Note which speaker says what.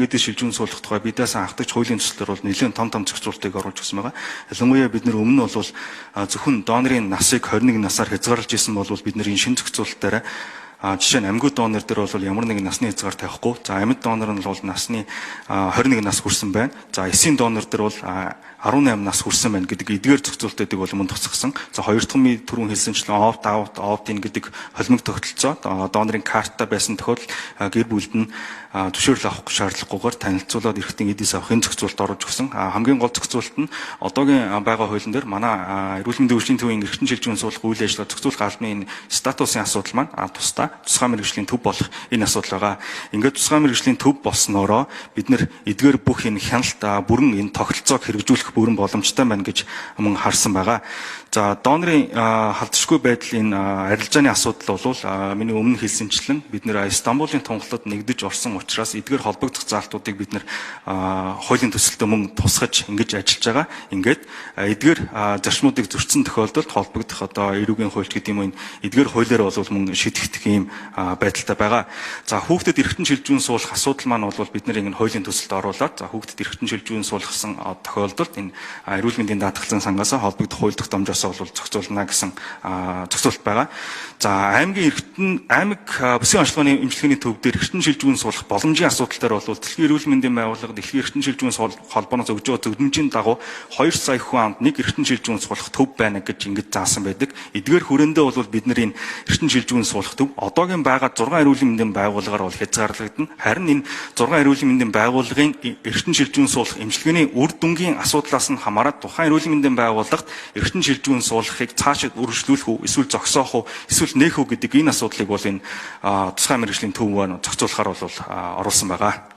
Speaker 1: Эдийн шилжүүн суулгах тухай бидээс анхдагч хуулийн төслөөр бол нэлээд том том зохицуултыг оруулж өгсөн байгаа. Ялангуяа бид нэр өмнө нь бол зөвхөн донорын насыг 21 насаар хязгаарлаж исэн бол бид нэр энэ шинэ зохицуултаараа жишээ нь амьгуу донор дээр бол ямар нэгэн насны хязгаар тавихгүй. За, амьд донор нь бол насны 21 нас хүрсэн байна. За, эсийн донор дээр бол 18 нас хүрсэн байна гэдэг эдгээр зохицуултуудыг бол мөн тусгасан. За, хоёр дахь нь түрүүн хэлсэнчлэн opt out, opt in гэдэг холимог тогтолцоо донорын картта байсан тохиолдолд гэр бүлд нь зөвшөөрөл авах шаардлагагүйгээр танилцуулаад эрхтэн эдис авахын зохицуулалт оруулж өгсөн. Хамгийн гол зохицуулалт нь одоогийн байгаа хуулийн дээр манай эрүүл мэндийн хөгжлийн төвийн эрхтэн шилжүүн суулгах үйл ажиллагаа зохицуулах албаны энэ статусын асуудал маань тусдаа тусгай мэргэжлийн төв болох энэ асуудал байгаа. Ингээд тусгай мэргэжлийн төв болсноороо бид нэр эдгээр бүх энэ хяналт бүрэн энэ тогтолцоог хэрэгжүүлэх бүрэн боломжтой байна гэж мөн харсан байгаа. За, донорын халдшгүй байдлын арилжааны асуудал бол миний өмнө хэлсэнчлэн бид нэр Стамбулын тунхаглалд нэгдэж орсон учраас эдгээр холбогдох заалтуудыг бид нэр хуулийн төсөлтөө мөн тусгаж ингэж ажиллаж байгаа. Ингээд эдгээр зарчмуудыг зөрчсөн тохиолдолд холбогдох одоо эрүүгийн хуульч гэдэг юм уу, эдгээр хуулиар бол мөн шийдэгдэх ийм байдалтай байгаа. За, хүүхдэд эргэтэн шилжүүн суулгах асуудал маань бол бид нэр ингэ хуулийн төсөлд оруулаад, за, хүүхдэд эргэтэн шилжүүн суулгасан тохиолдолд энэ эрүүл мэндийн даатгалын сангаас холбогдох хууль тогтоомжоос бол зохицуулна гэсэн зохицуулалт байгаа. За, аймгийн эргэтэн аймаг бүсийн онцлогооны эмчилгээний төв дээр эргэтэн шилжүүн суулгах боломжийн асуудал дээр бол Дэлхийн эрүүл мэндийн байгууллага, Дэлхийн эргэтэн шилжүүн холбооноос өгж байгаа зөвлөмжийн дагуу 2 сая хүн амд нэг эргэтэн шилжүүн суулгах төв байна гэж ингэж заасан байдаг. Эдгээр хүрээндээ бол бид нар энэ эргэтэн шилжүүн суулгах төв одоогийн байгаа 6 эрүүл мэндийн байгууллагаар бол хязгаарлагдана. Харин энэ 6 эрүүл мэндийн байгууллагын эргэтэн шилжүүн суулгах эмчилгээний үр дүнгийн асуудлаас нь хамаарат тухайн эрүүл мэндийн байгууллагт эргэтэн шилжүүн суулгахыг цаашид үргэлжлүүлэх үү, эсвэл зогсоох уу, эсвэл нээх үү гэдэг энэ асуудлыг бол энэ тусгай мэргэжлийн төв маань зохицуулахаар бол оруулсан байгаа.